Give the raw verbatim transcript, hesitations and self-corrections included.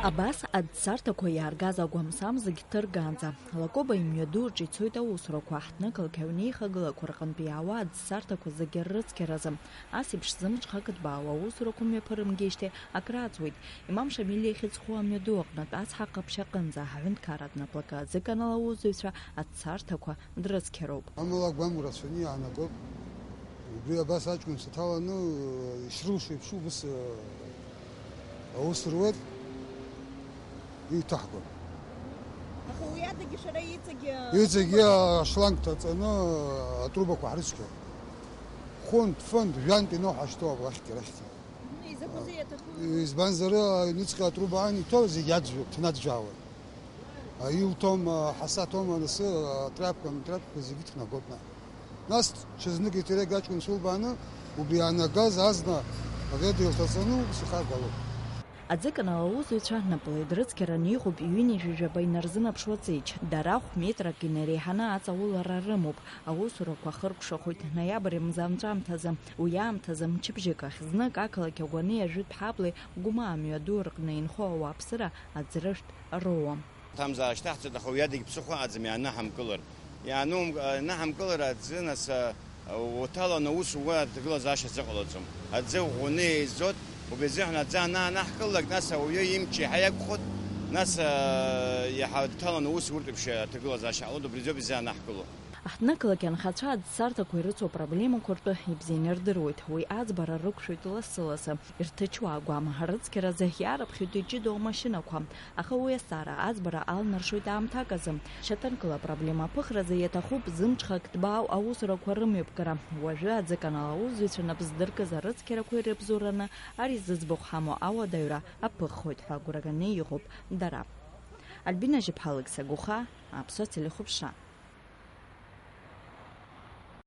Абас аӡсарҭақәа иааргаз агәамсам зегь ҭыргаанӡа, Лакоба имҩаду рҿы ицоит аусурақәа, ҳҭнықалақь аҩнеихагылақәа рҟынтә иаауа аӡсарҭақәа зегьы ррыцқьаразы. Ас еиԥш зымҽхак ҭбаау аусурақәа мҩаԥырымгеижьҭеи акрааҵуеит. Имам Шамил иахьыӡхо амҩаду аҟнытә ацҳа ҟаԥшь аҟынӡа аҳәынҭқарратә наплакы аӡыканалауазҩцәа аӡсарҭақәа дрыцқьароуп. Амала агәам рацәаны иаанагоит. Убри абас аҷкәын саҭаланы, ишрылшо еиԥш убыс, э, аус руеит, иҭаҳгон. Аха уи адагьы шәара иҵегьы Иҵегьы ашланг ҭаҵаны, атрубақәа ҳрыцқьон. Хәынтә, фынтә, жәантә иноуҳашьҭоу абахьгьы рахьгьы. Изакәызеи иаҭаху? Избанзар, аҩныҵҟа атруба ан иҭоу зегь аӡәӡәоуп, ҭнаӡәӡәаауеит. Илҭом, ҳасаҭом анысы, атрапка, атрапка зегьы ҭнагоит наҟ. Нас ҽазнык еиҭарак аҷкәын сылбааны, убри иаанагаз азна аветра илҭаҵаны ус ихаргалоит. Аӡыканал аусзуҩцәа напла идрыцқьараны иҟоуп ҩынҩажәи жәаба инарзынаԥшуа ҵеџь. Дара хә-метрак инареиҳаны аҵаулара рымоуп. Аусурақәа хыркәшахоит ноиабр мза анҵәамҭазы. Уи аамҭазы мчыбжьык ахь знык ақалақь Агәанеи ажәытә ҳаблеи Гәымаа мҩаду рҟны инхо ауааԥсыра аӡрыжәтә роуам. Ҭамза аашьҭаҳҵоит, аха уи адагь ԥсыхәа аӡам иаанаҳамкылар. Иаанум-, иаанаҳамкылар аӡы, нас, а, уҭаланы аус ууа аҭагылазаашьа азыҟалаӡом. Аӡы ӷәӷәаны еизоит, убри азыҳәан аӡы анаанаҳкылалак, нас ауаҩы имч иаҳа иақәхоит, нас, а, иаҳа дҭаланы аус уртә еиԥш аҭагылазаашьа ҟалоит, убри азоуп изаанаҳкыло. Аҳҭнықалақь анхацәа аӡсарҭақәа ирыцу апроблемақәа ртәы ибзианы ирдыруеит, уи аӡбара рықәшәоит лассы-лассы, ирҭычуа агәам рыцқьаразы иаарыԥхьоит иҷыдоу амашьынақәа. Аха уи азҵаара аӡбара алнаршоит аамҭак азы. Шьаҭанкыла апроблема аԥыхразы иаҭахуп зымҽхак ҭбаау аусурақәа рымҩаԥгара. Уажәы аӡыканал аусзуҩцәа нап здыркыз арыцқьарақәа ирыбзоураны ари зыӡбахә ҳамоу ауадаҩра аԥыххоит ҳәа агәра ганы иҟоуп дара. Альбина Жьыԥҳа, Алықьса Гәыхаа, Аԥсуа телехәаԥшра.